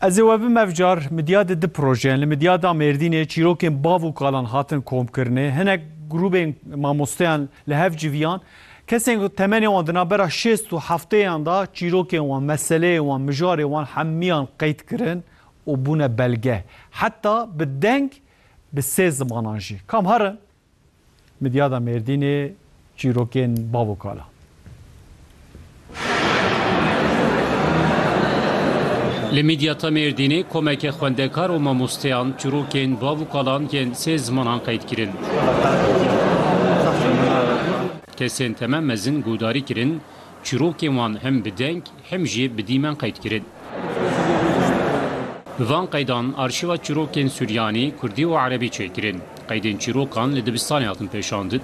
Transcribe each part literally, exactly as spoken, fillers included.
Ez ê we bim ev car, Midyadê du projeyan. Li Midyada Mêrdînê çîrokên bav û kalan hatin komkirinê. Hinek grûbên mamosteyan li hev civiyan. Kesên ku temenê wan di navbera şêst û heftêyan de çîrokên wan, meseleyên wan, mijarê wan hemiyan qeyd kirin û bûne belge. Heta bi deng bi sê zimanan jî. Kam herin? Midyada Mêrdînê çîrokên bav û kala. Li Midyata Mêrdînê komeke xwendekar û mamosteyan çîrokên bav û kalan yên sê zimanan qeyd kirin. Kesên teme mezin guhdarî kirin, çîrokên wan hem bi deng hem jî bi dîmen qeyd kirin. Bi van qeydan arşîva çîrokên suryanî, kurdî û erebî çêkirin. Qeydên çîrokan li dibistanê hatin pêşandin.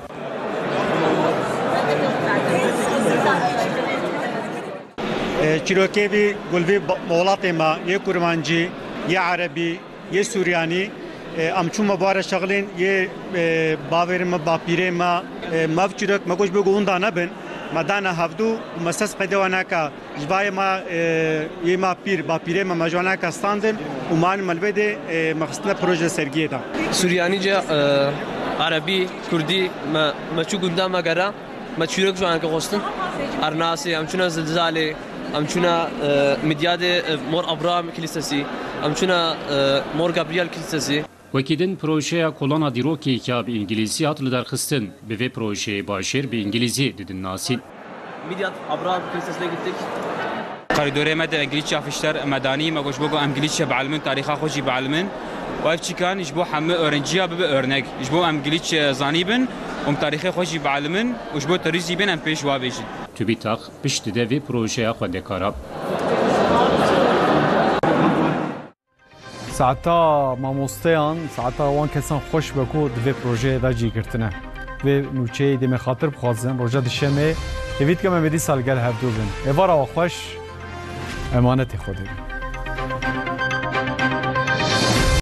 E, çîrokê vî gulvî ba-, welatê me yê kurmancî, yê erebî, yê suryanî, e, em çûme bare şexlên yê, e, bavêrê me, bapîrê me, e, me ev çîrok me got ji bo ku winda nebin, me dane hevdû û me ses qeydê wan neke. Ji vayê me, e, yê me pîr, bapîrê me, me ji wan neke standin û me an me li vê dê, e, me xistine proje sergiyê de. Suryanî ce, e, erebî, kurdî, me, me çû gunda me gera, me çîrok ji wan neke xwestin. Ernasê, em çûne Zilzalê, em çûne, e, Midyadê, e, Mor Abraham Kilisesî, em çûne, e, Mor Gabriel Kilisesî. Wekî din projeya kolana dîrokê ya bi îngilîzî hat lidarxistin. Bi vê projeyê bajêr bi îngilîzî didin nasîn. Midyat Abraham Kilisesi'ne gittik. Koridorê me de Gilîçya Fişter me danî, me got ji bo ku em Gilîçya bielimin, tarîxa xwe jî bielimin. Û ev çîkan ji bo hemû öğrenciya bibe örnek. Ji bo em Gilîç zanîbin û em tarîxê xwe jî bielimin û ji bo terorîzî bên em pêş wa bêjin. TÜBİTAK pişt dide vê projeya xwendekara. Saeta mamosteyan, saeta wan kesan xweş be ku di vê projeyê de cî girtine. Vê nûçeyê dê me xatir bixwazin, roja dişemê, hêvî dikim em ê dîsa li gel hevdû bin. Êvara we xweş, emanetê Xwedê bin.